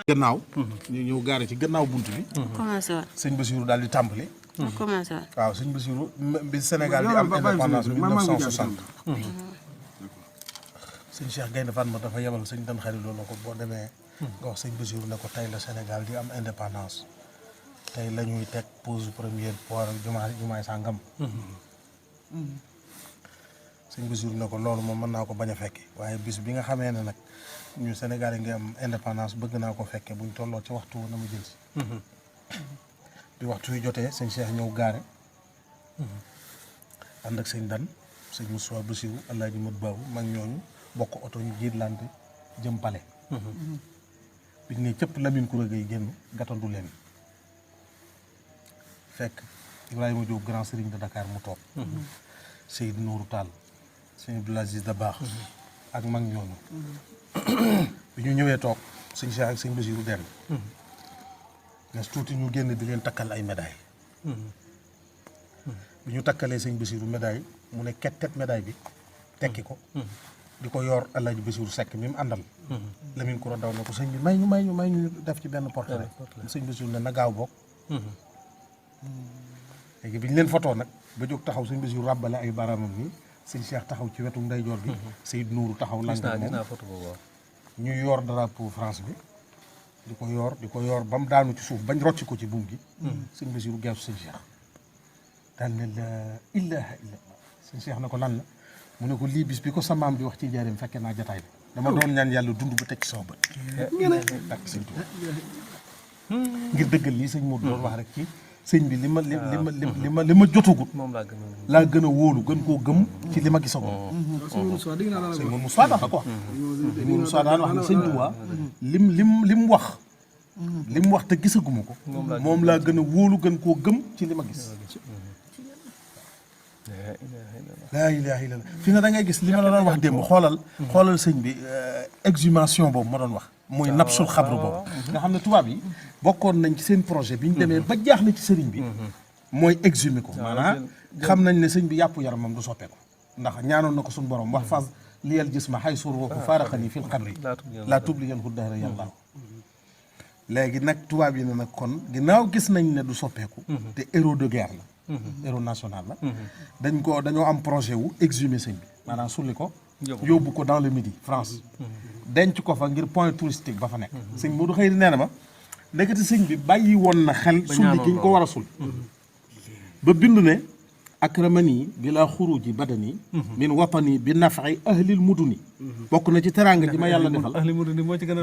gannaaw ñu ñëw gaare ci gannaaw bunt bi commencé waat sëñ Bassirou daal di tàmbali commencé waat waaw sëñ Bassirou bi Sénégal di am indépendance 1960 sëñ Cheikh Gaynde Fatma dafa yebal sëñ Dan Xari loolu ko boo demee nga wax sëñ Bassirou ne ko tey la Sénégal di am indépendance tey la ñuy teg pose première poire jumaay sàngam sëñ Bassirou ne ko loolu moom mën naa ko bañ a fekke waaye bis bi nga xamee ne nag ñu Sénégal yi ngi am indépendance bëgg naa ko fekke buñ tolloo ci waxtu na ma jël si bi waxtu yu jotee sëñ Cheikh ñëw gaare ànd ak sëñ Dan sëñ Moussa Bassirou Alaaji Mat Baabu mag ñooñu bokk oto ñu jiitlante jëm pale biñ ne cëpp Lamine Koura Gueye génn gàttandu leen fekk Ibrahima Diop grand serigne de Dakar mu toog Seydou Nourou Tall sëñ Abdoul Aziz Dabakh ak mag ñooñu bi ñu ñëwee toog sëñ Cheikh ak sëñ Bassirou denn nes tuuti ñu génn di leen takkal ay médaille bi ñu takkalee sëñ Bassirou médaille mu ne kettet médaille bi tekki ko di ko yor Alaaji Bassirou Seck mi mu àndal Lamine Koura daw ne ko sëñ bi may ñu def ci benn portrait sëñ Bassirou ne na gaaw bokk léegi bi ñu leen photo nag ba jóg taxaw sëñ Bassirou ràbbale ay baaraamam nii sëñ Cheikh taxaw ci wetu ndeyjoor bi Seydou Nourou taxaw lang moom ñu yor drapeau France bi di ko yor ba mu daanu ci suuf bañ rocc ko ci buum gi sëñ Bassirou geesu sëñ Cheikh daal ne la ilaha illallah sëñ Cheikh na ko lan la mu ne ko lii bis bi ko sa maam di wax ci njaareem fekkee naa jataay bi dama doon ñaan yàlla dund ba teg ci sama bët ak sëñ Tuubaa ngir dëggal lii sëñ Modou doon wax rek ci sëñ bi li ma jotagut laa gën a wóolu gën koo gëm ci li ma gisagum sëñ Moussa daan na ko wax sëñ Moussa daan wax ne sëñ Tuubaa lim wax te gisaguma ko moom laa gën a wóolu gën koo gëm ci li ma gis laa ilaaha illallaah fi nga da ngay gis li ma la doon wax démb xoolal sëñ bi exhumation boobu ma doon wax mooy napsul xabru boobu nga xam ne tubaab yi bokkoon nañ ci seen projet bi ñu demee ba jaax na ci sëriñ bi mooy exhumer ko maanaam xam nañ ne sëñ bi yàpp yaramam du soppeeku ndax ñaanoon na ko suñu borom wax fas liyal gis ma xay suur wooku faaraxani fil xabri laa tubli yan xuddahra yàlla léegi nag tubaab yi ne nag kon ginnaaw gis nañ ne du soppeeku te héros de guerre la héros national la dañoo am projet wu exhumer sëñ bi maanaam sulli ko yóbbu ko dans le midi France denc ko fa ngir point touristique ba fa nekk sëñ Modou xëy nee na ma ndekete sëñ bi bàyyi woon na xel sulli gi ñu ko war a sul ba bind ne akramani bi laa xuruji badani min watani bi nafi ahlil muduni bokk na ci teraanga ji ma yàlla defal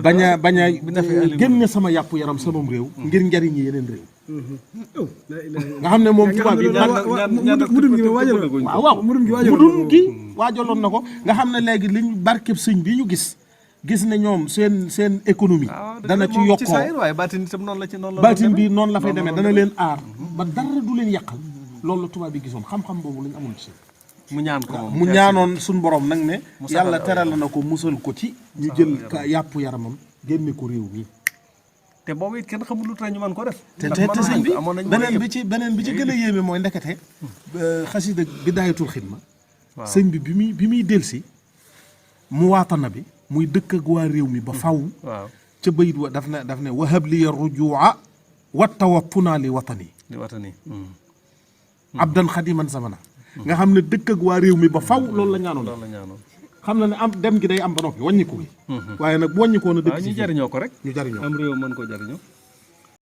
bañ a génne sama yàpp yaram samam réew ngir njariñi yeneen réew nga xam ne moom tubaab yi mudun gi waajaloon na ko nga xam ne léegi liñ barkeb sëñ bi ñu gis ne ñoom seen économie dana ci yokkoo baatin bi noonu la fay demee dana leen aar ba dara du leen yàqal loolu la tubaab bi gisoon xam-xam boobu lañ amoon ci mu ñaanoon suñ borom nag ne yàlla teral na ko musal ko ci ñu jël yàpp yaramam génne ko réew mi te boobu it kenn xamul lu tax ñu mën ko def te sëñ bi beneen bi ci gën a yéeme mooy ndekete xasida Bidaayatul Xidma sëñ bi bi muy delsi mu waatana bi muy dëkk ak waa réew mi ba faw ca bayit wa daf ne wahab liya rujua wa tawappuna li watani abdan xadiman zamana nga xam ne dëkk ak waa réew mi ba faw loolu la ñaanoon xam na ne am dem gi day am ba noppi wàññiku gi waaye nag bu wàññikoo na dëkk ñu jariñoo ko rek ñu jariñoo am réew mën ko jariñoo